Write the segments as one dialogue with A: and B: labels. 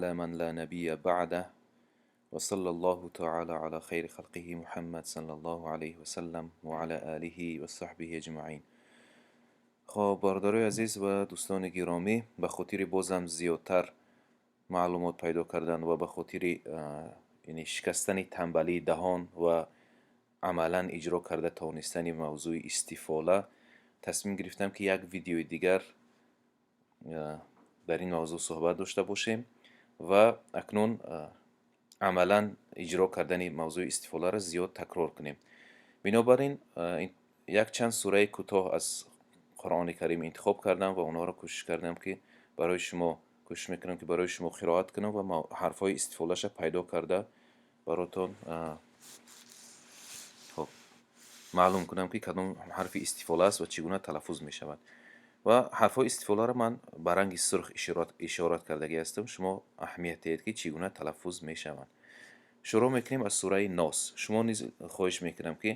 A: على من لا نبي بعده وصلى الله تعالى على خير خلقه محمد صلى الله عليه وسلم وعلى آله وصحبه اجمعین. خب бародарои азиз ва дӯстони гиромӣ, ба хотири бозам зиёдтар маълумот пайдо кардан ва ба хотири яъне шикастани танбалии даҳон ва амалан иҷро карда тавонистани мавзӯи истифола, тасмим гирифтам, ки як видеои дигар дар ин мавзӯъ суҳбат дошта бошем ва акнун амалан иҷро кардани мавзӯи истифоларо зиёд такрор кунем. Бинобар ин якчанд сураи кӯтоҳ аз Қуръони Карим интихоб кардам ва онҳоро кӯшиш кардам, ки барои шумо, кӯшиш мекунам, ки барои шумо қироат кунам ва ҳарфҳои истифолаша пайдо карда баротон, хоб, маълум кунам, ки кадом ҳарфи истифола аст ва чӣ гуна талаффуз мешавад. Ва ҳарфҳои истифоларо ман ба ранги сурх ишорат кардагӣ ҳастам. Шумо аҳамият диҳед, ки чӣ гуна талаффуз мешаванд. Шурӯъ мекунем аз сураи Нос. Шумо низ хоҳиш мекунам, ки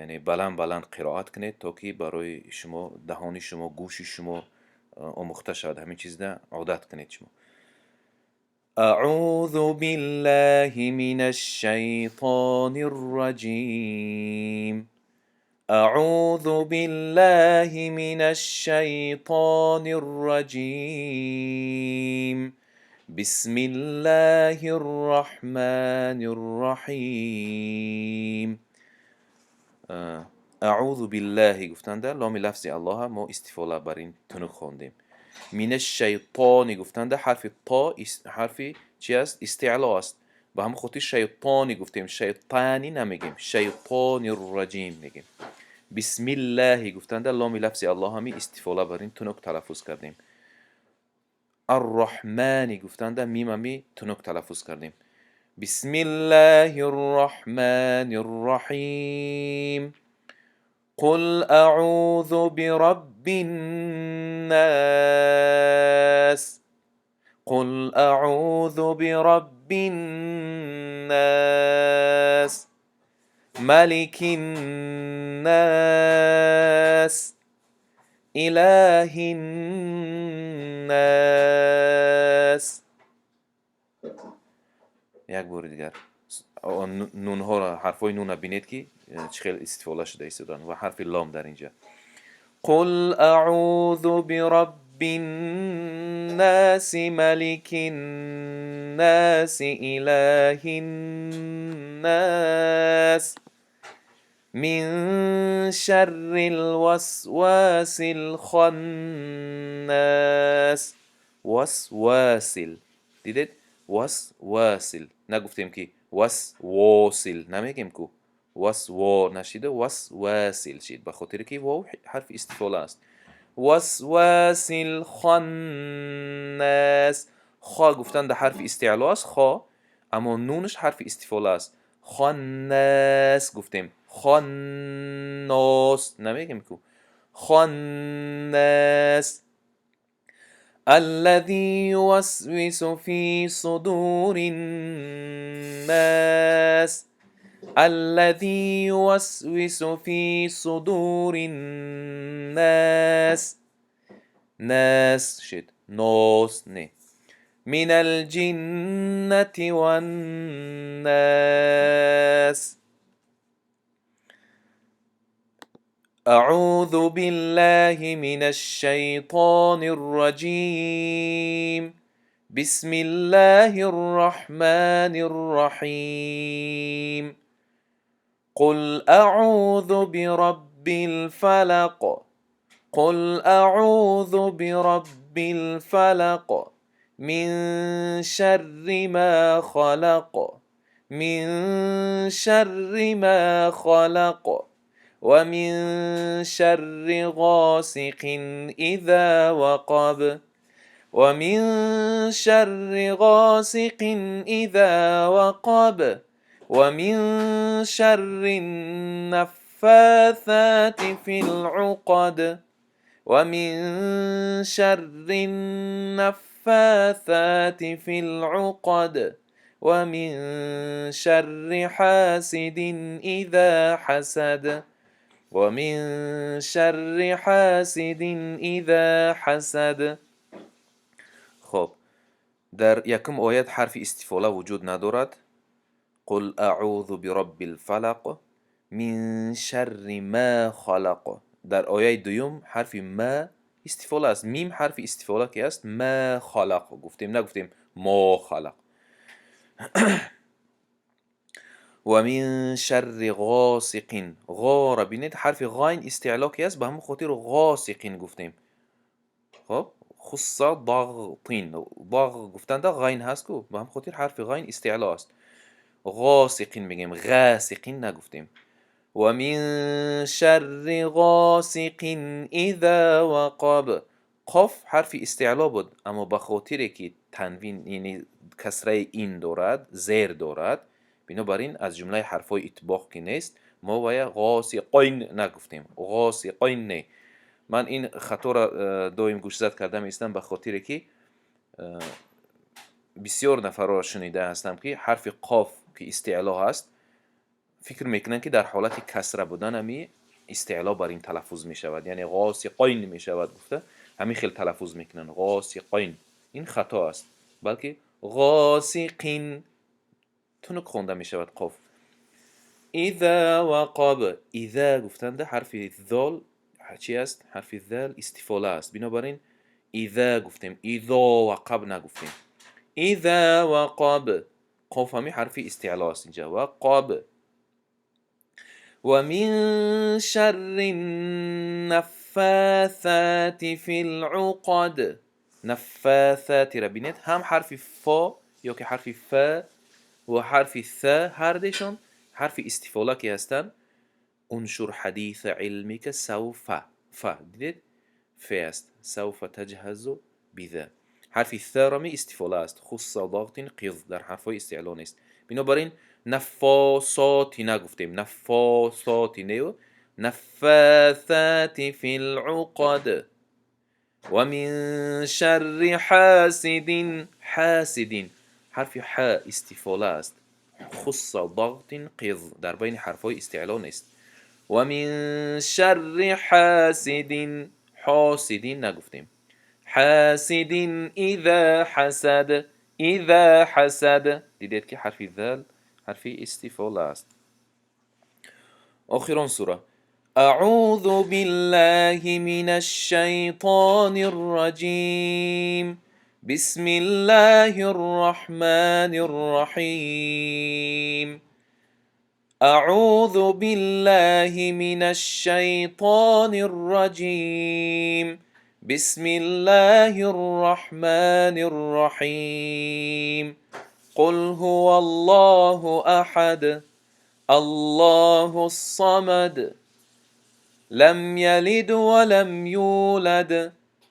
A: яъне баланд баланд қироат кунед, то ки барои шумо даҳони шумо, гӯши шумо омӯхта шавад, ҳамин чизда одат кунед шумо. أعوذ بالله من الشيطان الرجيم. أعوذ بالله من الشيطان الرجيم. بسم الله الرحمن الرحيم. أعوذ بالله гуфтанда ломи лафзи Аллоҳа мо истифола бар ин тунук хондем. من الشيطان гуфтанда ҳарфи то ҳарфи чи аст? Истеъло аст. Ба ҳамин хотир شيطان гуфтем, شيطان намегем, شيطان الرجيم мегем. بسم الله гуфтанда ломи лафзи Аллоҳ ҳами истифола бар ин тунук талаффуз кардем. الرحمن гуфтанда мимами тунук талаффуз кардем. بسم الله الرحمن الرحيم. قل أعوذ برب الناس. قل أعوذ برب الناس، ملك الناس، إله الناس. Як бори дигар нунҳоро, ҳарфҳои нуна бинед, ки чӣ хел истифода шуда истоданд ва ҳарфи лом дар инҷа. قل أعوذ برب الناس، ملك الناس، إله الناس، من شر الوسواس الخناس. وسواس ال дидед, وسواس ال нагуфтем, ки وسواس ال намегем ку, васво нашида وسواس ال шид, ба хотире ки вов ҳарфи истифола аст. وسواس الخناس. Хо гуфтан дар ҳарфи истеъло аст хо, аммо нунаш ҳарфи истифола аст. خناس гуфтем, خناس намегем ку. خناس. الذي يوسوس في صدور الناس. الذي يوسوس في صدور الناس. ناس شد، ناس نه. من الجنة والناس. أعوذ بالله من الشيطان الرجيم. بسم الله الرحمن الرحيم. قل أعوذ برب الفلق. قل أعوذ برب الفلق، من شر ما خلق، من شر ما خلق، ومن شر غاسق إذا وقب، ومن شر غاسق إذا وقب، ومن شر النفاثات في العقد، ومن شر النفاثات في العقد، ومن شر حاسد إذا حسد، ومن شر حاسد إذا حسد. خب. Дар якум оят ҳарфи истифола вуҷуд надорад. Қул аъузу бироббил фалақ мин шарри ма халақ. Дар ояи дуюм ҳарфи ма истифола аст. Мим ҳарфи истифола ки аст, ма халақ гуфтем, нагуфтем мо халақ. Ва мин шарри ғосиқин. Ғора бинед, ҳарфи ғайн истеъло ки аст, ба ҳамон хотир ғосиқин гуфтем. Хоб, хусса дағтин. Даг гуфтанда ғайн ҳаст ку, ба ҳамон хотир ҳарфи ғайн истеъло аст. Ғосиқин мегӯем, ғасиқин нагуфтем. Ва мин шарри ғосиқин иза вақаб. Қоф ҳарфи истеъло буд, аммо ба хотире ки танвин, яъне касраи ин дорад, зер дорад, бинобар ин аз ҷумлаи ҳарфҳои итбоқ ки нест, мо вая ғосиқойн нагуфтем. Ғосиқойн не. Ман ин хаторо доим гӯшзад карда меистам, ба хотире ки бисёр нафарро шунида ҳастам, ки ҳарфи қоф ки истеъло ҳаст, фикр мекунанд, ки дар ҳолати касра будан ами истеъло бар ин талаффуз мешавад, яъне ғосиқойн мешавад гуфта, ҳамин хел талаффуз мекунанд, ғосиқойн. Ин хато аст, балки ғосиқин тунук хонда мешавад қоф. Иза вақаб. Иза гуфтанда ҳарфи зол чи аст? Ҳарфи зал истифола аст, бинобар ин иза гуфтем, изо вақаб нагуфтем. Иза вақаб, қоф ҳами ҳарфи истеъло аст инҷа. Вақаб. Ва мин шарри наффасати фил уқад. Наффасатира бинед, ҳам ҳарфи фо ё ки ҳарфи фа ва ҳарфи са, ҳардешон ҳарфи истифола ки ҳастанд. Уншур ҳадиса илмика савфа. Фа дидед, фе аст. Савфа таҷҳазу биза. Ҳарфи сарами истифола аст. Хусса дағтин қиз, дар ҳарфҳои истеъло нест. Бинобар ин наффосоти нагуфтем, наффосоти нею, наффасати фил уқад. Ва мин шарри ҳасидин. Ҳасидин, ҳарфи ҳа истифола аст. Хусса дағтин қиз, дар байни ҳарфҳои истеъло нест. Ва мин шарри ҳасидин. Ҳосидин нагуфтем. Ҳасидин иза ҳасад. Иза ҳасад, дидед ки ҳарфи зал ҳарфи истифола аст. Охирон сура. Аъузу биллаҳи минаш шайтонир раҷим. Бисмиллаҳир раҳмонир раҳим. Аъузу биллаҳи минаш шайтонир раҷим. Бисмиллаҳир раҳмонир раҳим. Қул ҳуваллоҳу аҳад. Аллоҳус самад. Лам ялид ва лам юлад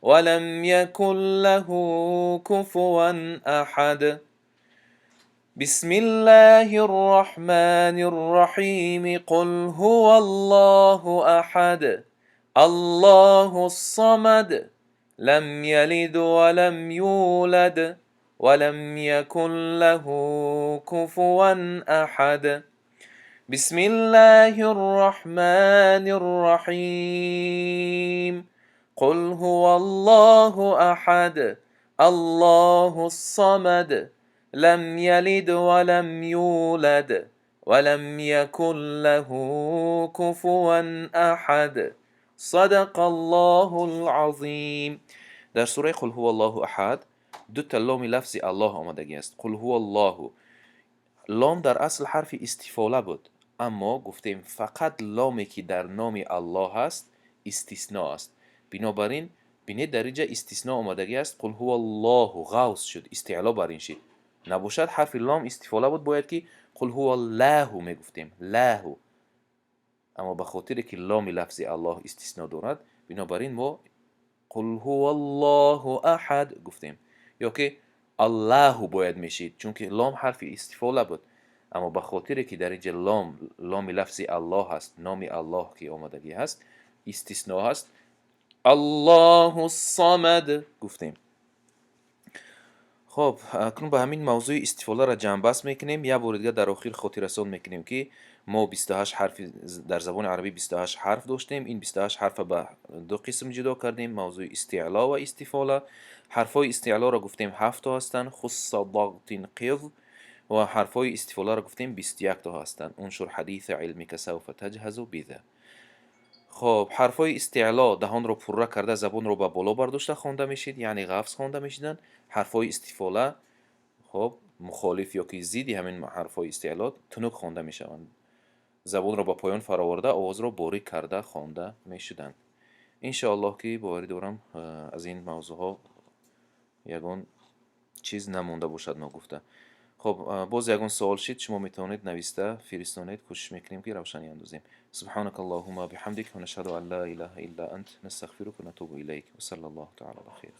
A: ва лам якун лаҳу куфуван аҳад. Бисмиллаҳир раҳмонир раҳим. Қул ҳуваллоҳу аҳад. Аллоҳус самад. Лам ялид ва лам юлад ва лам якун лаҳу куфуван аҳад. Бисмиллаҳир раҳмонир раҳим. Қул ҳуваллоҳу аҳад. Аллоҳус самад. Лам ялид ва лам юлад ва лам якун лаҳу куфуван аҳад. Садақаллоҳул азим. Дар сураи Қул ҳуваллоҳу аҳад дута ломи лафзи Аллоҳ омадагӣ аст. Қул ҳуваллоҳу. Лом дар асл ҳарфи истифола буд, аммо гуфтем, фақат ломе ки дар номи Аллоҳ аст, истисно аст. Бинобар ин бинед, дар инҷа истисно омадагӣ аст. Қул ҳуваллоҳу ғавз шуд, истеъло бар ин шид. Набошад, ҳарфи лом истифола буд, бояд ки қул ҳуваллаҳу мегуфтем, лаҳу. Аммо ба хотире ки ломи лафзи Аллоҳ истисно дорад, бинобар ин мо қул ҳуваллоҳу аҳад гуфтем, ё ки аллаҳу бояд мешид, чунки лом ҳарфи истифола буд. Аммо ба хотире ки дар инҷа лом ломи лафзи Аллоҳ ҳаст, номи Аллоҳ ки омадагӣ ҳаст, истисно ҳаст, Аллоҳу самад гуфтем. Хоб, акнун ба ҳамин мавзӯи истифоларо ҷамъбаст мекунем. Як бори дигар дар охир хотиррасон мекунем, ки мо 28 ҳарфи дар забони арабӣ 28 ҳарф доштем. Ин 28 ҳарфа ба ду қисм ҷудо кардем: мавзӯи истеъло ва истифола. Ҳарфҳои истеълоро гуфтем, ҳафт то ҳастанд: хусса, дағтин, қиз. Ва ҳарфҳои истифоларо гуфтем, 21 то ҳастанд: уншур, ҳадиса, илмика, савфа, таҷҳазу, биза. Хоб, ҳарфҳои истеъло даҳонро пурра карда, забонро ба боло бардошта хонда мешид, яъне ғафз хонда мешиданд. Ҳарфҳои истифола, хоб, мухолиф ёки зидди ҳамин ҳарфҳои истеъло тунук хонда мешаванд, забонро ба поён фароварда, овозро борик карда хонда мешуданд. Иншоаллоҳ, ки боварӣ дорам, аз ин мавзӯъҳо ягон чиз намонда бошад ногуфта. Хоб, боз ягон суол шид, шумо метавонед нависта фиристонед, кӯшиш мекунем, ки равшанӣ андозем. سبحانك اللهم بحمدك ونشهد أن لا إله إلا أنت نستغفرك ونتوب إليك وصلى الله تعالى على خير.